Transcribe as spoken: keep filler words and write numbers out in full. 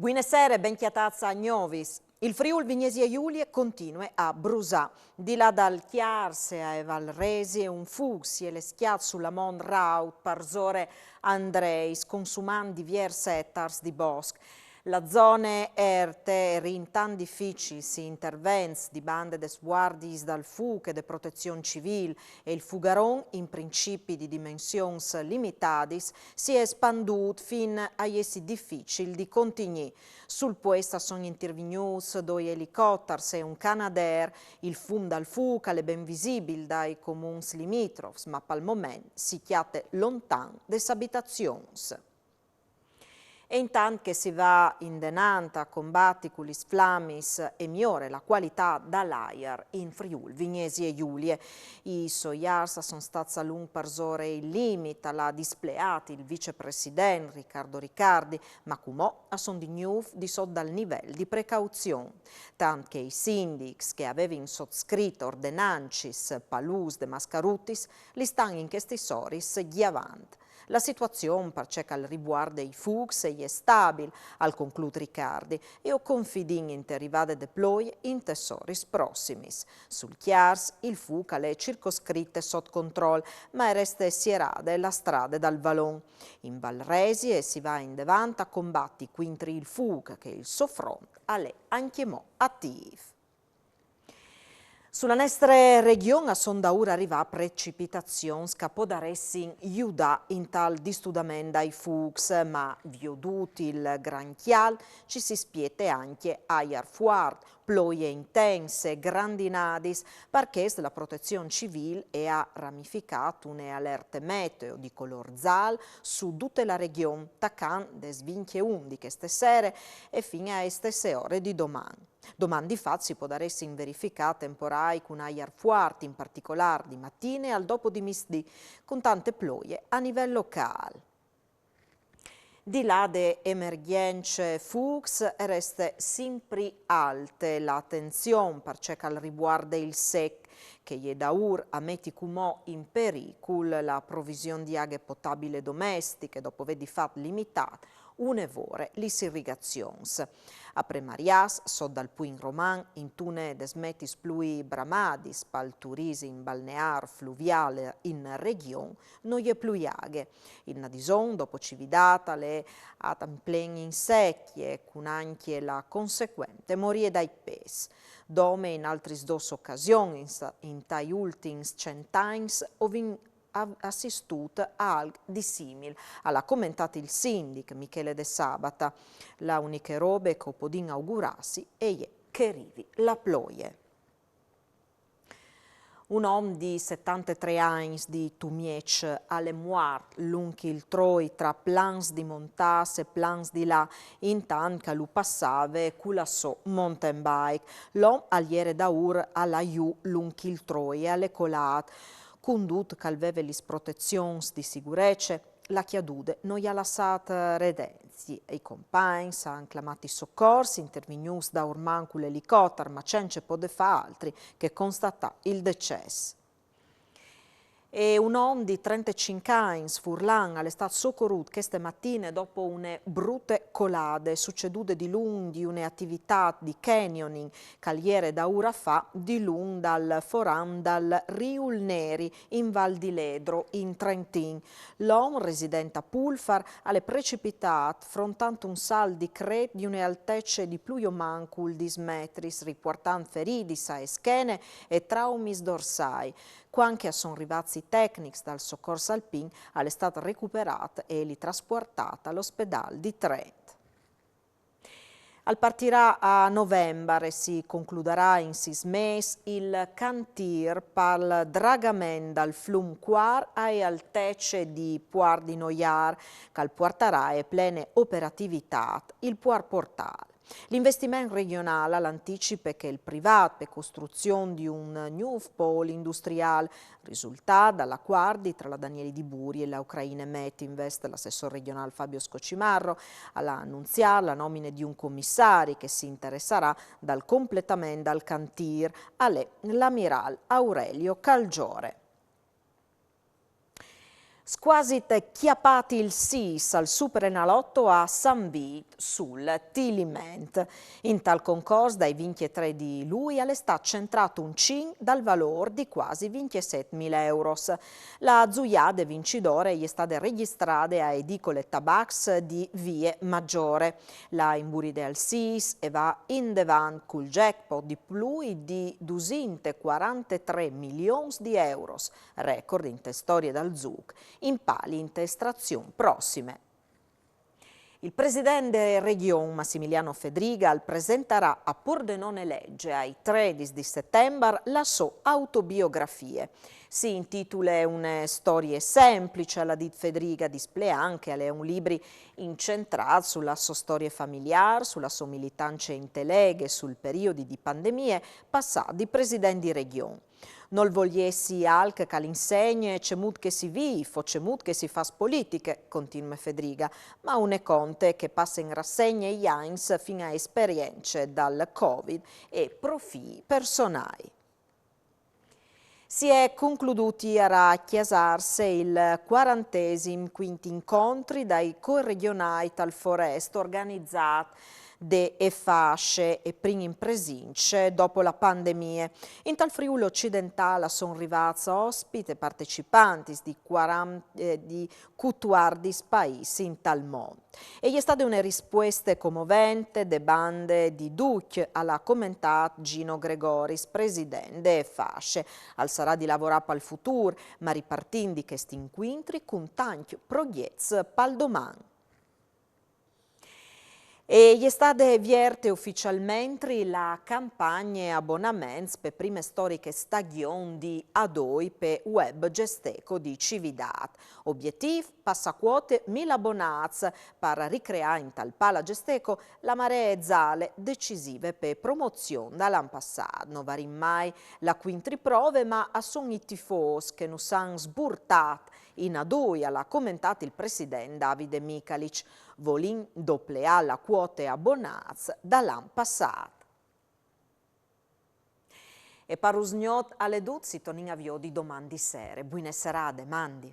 Buine sere, ben cjatâts a Gnovis. Il Friûl Vignesie Julie continue a brusâ. Di là dal Cjarse ae Val Resie un fûc si è lescjât sul mont Raut parsore Andreis, consumant diviers etars di bosc. La zone erte e rint tant dificils i intervents di bande des guardiis dal fûc e de protezion civîl e il fugaron, in principi di dimensions limitadis, si è spandût fin a jessi dificil di contignî. Sul puest a son intervignûts doi elicotars e un Canadair. Il fum dal fûc al è ben visibil dai comuns limitrofs, ma pal moment si cjate lontan des abitazions. E intant che si va indenant a combati cu lis flamis e miore la cualitât dal aiar in Friûl Vignesie Julie. I soiars a son stâts a lunc parsore il limit, al à displeât il vicepresident Riccardo Riccardi, ma cumò a son di gnûf di sot dal nivel di precauzion, tant che i sindics che a vevin sotscrit ordenancis pal ûs des mascarutis lis stan in chestis oris gjavant. La situazion, par ce che al rivuarde i fûcs, e je stabil, al conclût Riccardi, e o confidìn inte rivade de ploie intes oris prossimis. Sul Cjars il fûc al è circoscrit e sot control, ma e reste sierade la strade dal Valon. In Val Resie si va indevant a combati cuintri il fûc, che il so front al è ancjemò atîf. Su la nestre regjon a son daûr a rivâ precipitazions che a podaressin judâ intal distudament dai fûcs, ma viodût il grancjal, ci si spiete ancje aiar fuart, ploie intense, grandinadis. Par chest la Protezion Civîl e à ramificât une alerte meteo di colôr zâl su dute la regjon, tacant des vincjeun di cheste sere e fin ae stesse ore di doman. Doman di fat si podaressin verificâ temporâi cun aiar fuart, in particolâr di matine e al dopo di misdì, cun tante ploie a nivel locâl. Di là de emergjence fûcs e reste simpri alte la tenzion par ce che al rivuarde il sec, che e je daûr a meti cumò in pericul la provision di aghe potabile domestiche, dopo vê di fat limitât une vore lis irrigazions. A Premarias, sot dal Puin Roman, intune des metis plui bramadis pal turisim balneâr fluviâl in regjon, no je plui aghe. Il Nadison, dopo Cividât, al è a plen in secje, cun ancje la consecuente morie dai pes. Dome in altris dôs ocasions, intai ultins cent agns, o vin assistût a alc di simil, al à comentât il sindic Michele De Sabata. La uniche robe che o podìn augurâsi e je che e rivi la ploie. Un om di setantetrê agns di Tumieç al è muart lunc il troi tra plans di Montâs e plans di Lâ, intant che lu passave cu la sô mountain bike. L'om al jere daûr a lâ jù lunc il troi e al è colât. Cundut che al veve lis protezions di sigurece, la cjadude no i à lassât redenti. I compagns a àn clamât i socors, intervignûts daurman cul elicotar, ma cence podê fâ altri che constatâ il decès. E un om di trentecinc agns, furlan, al è stât socorût cheste matine dopo une brute colade sucedude dilunc di une ativitât di canyoning che al jere daûr a fâ dilunc dal foram dal Riul Neri in Val di Ledro, in Trentin. L'om, resident a Pulfar, al è precipitât frontant un salt di cret di une altece di plui o mancul dîs metris, ripuartant feridis ae schene e traumis dorsâi. Cuant che a son rivâts i tecnics dal socors alpin, al è stât recuperât e eli traspuartât al ospedâl di Trent. Al partirà a novembar e si concludarà in sîs mês il cantîr pal dragament dal flum Cuar ae altece di Puar di Noiâr, che al puartarà ae plene operativitât il puar portâl. L'investiment regjonâl al anticipe chel privât pe costruzion di un gnûf pôl industriâl, risultât dal acuardi tra la Danieli di Buri e la Ucraine Metinvest. L'assessôr regjonâl Fabio Scocimarro al à anunziât la nomine di un comissari che si interessarà dal completament dal cantîr, al è l'amirâl Aurelio Calgiore. Scuasit cjapât il sîs al Superenalotto a San Vît sul Tiliment. Intal concors dai vincjetrê di Lui al è stât centrât un cin dal valôr di cuasi vincjeset mil euros. La zuiade vincidore e je stade regjistrade ae edicole Tabacs di Vie Maggiore. La imburide al sîs e va indevant cul jackpot di plui di dusinte cuarantetrê milions di euros, record inte storie dal zûc, in pali inte estrazion prossime. Il president de Regjon Massimiliano Fedriga al presentarà a Pordenone Legge ai tredis di settembar la sô autobiografie. Si intitule Une storie semplice, al à dit Fedriga, displeant che al è un libri incentrât su la sô storie familiâr, su la sô militance inte Leghe, sul periodi di pandemie passât di president di Regjon. Nol voliessi alc che al insegne cemût che si vîf o cemût che si fâs politiche, continue Fedriga, ma une conte che passe in rassegne i agns fin a esperience dal Covid e profîi personâi. Si è concludût îr a Cjasarse il cuarantesim cuint incontri dai coregjonâi tal Forest organizât de Fasce e prin in presince dopo la pandemie. Intal Friûl ocidentâl a son rivâts ospits e partecipantis di cuaran-, eh, di cutuardis paîs intal mont. E je stade une rispueste comovente de bande di ducj, al à comentât Gino Gregoris, president de Fasce. Al sarà di lavorâ pal futûr, ma ripartìn di chest incuintri cun tancj progjets pal doman. E je stade vierte uficialmentri la campagne abonaments pe prime storiche stagjon di Adoi pe web Gesteco di Cividât. Obietîf: passâ a cuote mil abonâts par ricreâ intal Pala Gesteco la maree zale decisive pe promozion dal an passât. No varìn mai la cuintriprove, ma a son i tifôs che nus àn sburtât in Adoi, al à comentât il president Davide Micalic. Volìn dopleâ la cuote abonâts dal an passât. E par usgnot al è dut, si tornìn a viodi doman di sere. Buine serade, mandi.